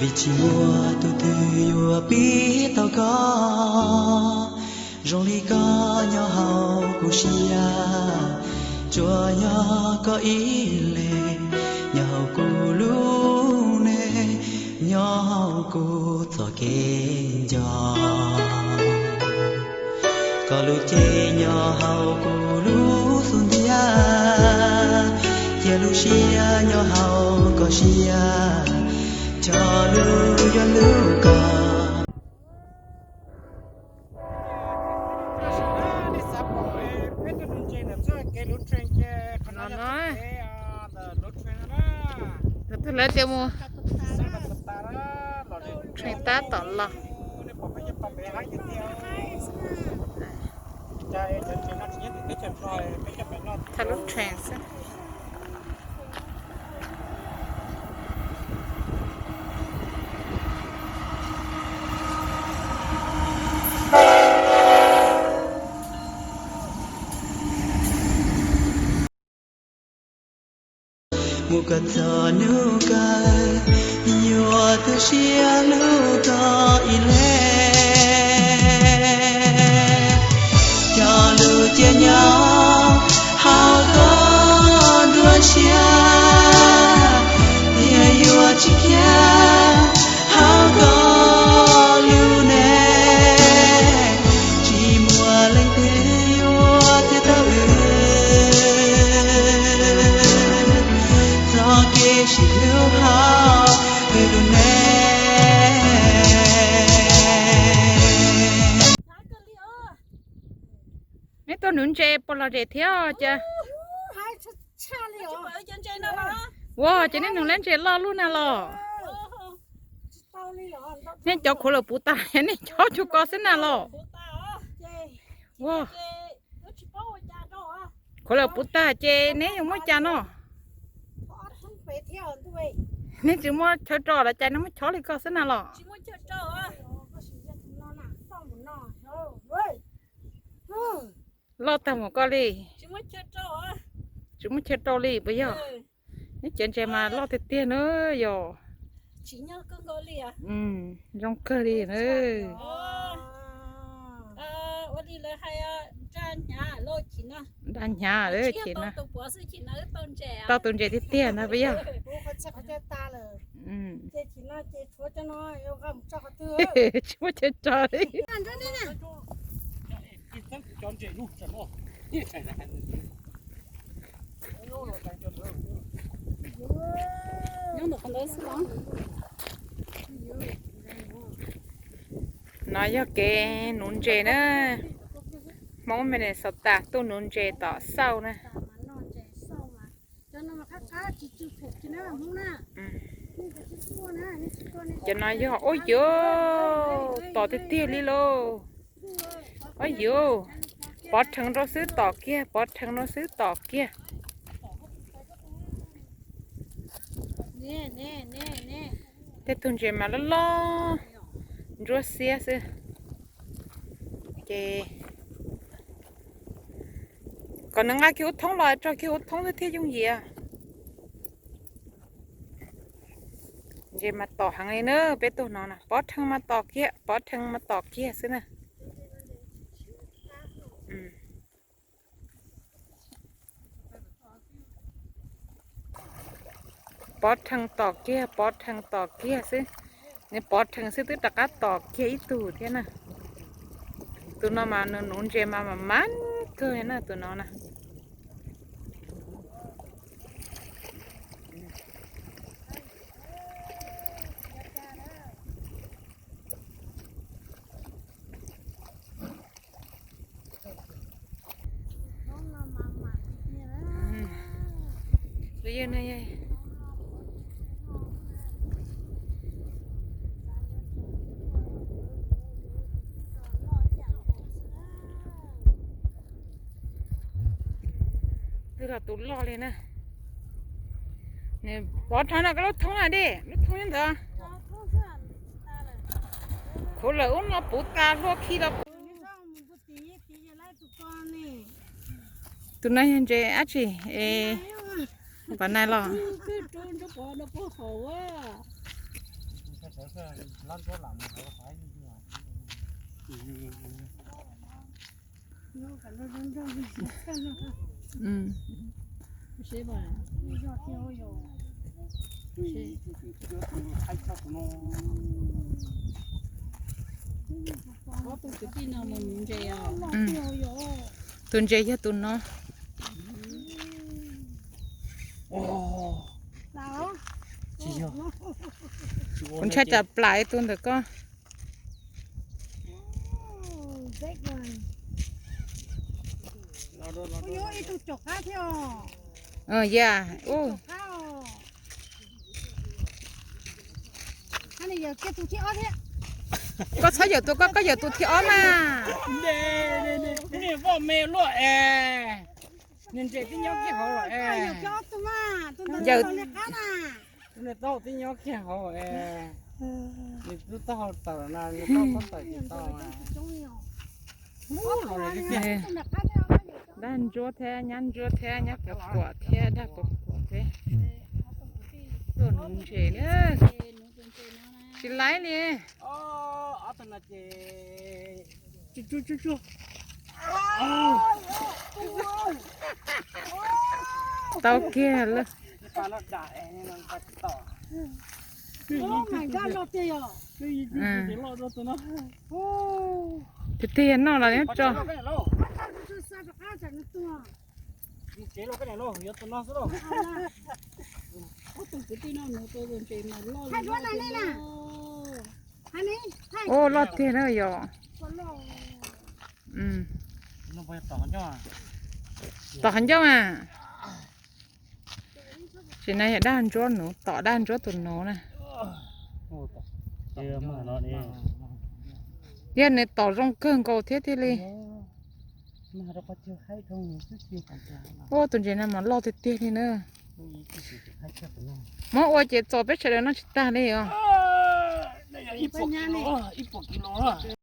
Vim tsis muaj tus twg yuav pib tau koj zoo li koj nyob hauv kuv siab, tsuas yog koj ib leeg nyob hauv kuv lub neej, nyob hauv kuv txoj kev nco. Koj lub cev nyob hauv kuv lub xub ntiag, cia lub siab nyob hauv koj siab, cog lub yuav hlub koj. Thaum lawv tias mus, tshee tab tom los. Thaum lub tshee xwb. Mus kom txog hnub kawg, yuav tu siab hlub koj ib leeg, cog lub cev nyob hauv koj nruab siab, tiag yuav tsis khiav hauv koj lub neej, tsis muaj leej twg yuav thiab tau wb txoj kev sib hlub hauv wb lub neej. Neb tuaj nuv ntses puas lom zem thiab cas? Ua cas neb nuv lub ntses loj lub na los? Neb cov khuav lawm puv tag, neb cov tsuas ko xwb na los? Ua, khuav lawm puv tag ces neb yuav muab cas no? Neb tsis muab chaw tso los cas neb muab chob li ko xwb na los? Loj tag mus koj li. Tsis muab chaw rau li puas yog? Neb cov ntses mas loj tiag tiag na yog. Zoo kawg li na. Nra hnyav lawm chim na. Tau tus ntses tiag tiag na puas yog? Tsis muab chaw tso li. No yog kev nuv ntses na. Hmoob Minnesota tuaj nuv ntses tom xauj na. Cov no yog, ub yuv, tom tiag tiag li lauj. Ub yuv, pov rhees rau xwb tom kiag, pov rhees rau xwb tom kiag. Tej tug ntses mas loj loj, ntsuab xiab xwb. Ces kom nws nqa kiag hub thoob los tso kiag hub thoob xwb thiaj yooj yim. Ntses mas tom heev li na, peb tug no na, pov rhees mas tom kiag, pov rhees mas tom kiag xwb na. Pov rhees tom kiag, pov rhees tom kiag xwb. Nws pov rhees xwb twb rov qab tom kiag ib tug thiab na. Tus no mas nws nuv ntses mas mas mas kawg na tus no na. Twb los tus loj li na. Nws pov rhees no koj lub thoob na di, lub thoob nyob ntawd. Khuv lawm ub no puv tas hlua khi los puv. Tus no yog ntses dab tsi es, pom nais los? Tus ntses yog tus no. Kuv ntshai tsam plam ib tug ntawm koj. Ya, koj txhob yawm tus koj, koj yawm tus thib ob mas. Niag vaj me luaj es, niag ntses twb nyob kiag hauv lawm es. Yawm, tus niag taub hau twb nyob kiag hauv es, nws twb taub hau tawm na, nws taub hau tawm tsis tau. Dab ntsuab thiab nyab ntsuab thiab nyab kuam kuam thiab dag kuam kuam thiab. Tuaj nuv ntses na. Tsis laib li. Tau kiag lawm. Tiag tiag noj los neb tso. Ua loj tiag na yom. Tom qhov ncauj mas. Tsis na yog dab ntsuab nuv, tom dab ntsuab tus nuv na. Yog nws tom zoo kawg nkaus thiab tiag li. Ua tus ntses no mas loj tiag tiag li na. Muab ua ces txom peb sawv daws noj tsis tag li os.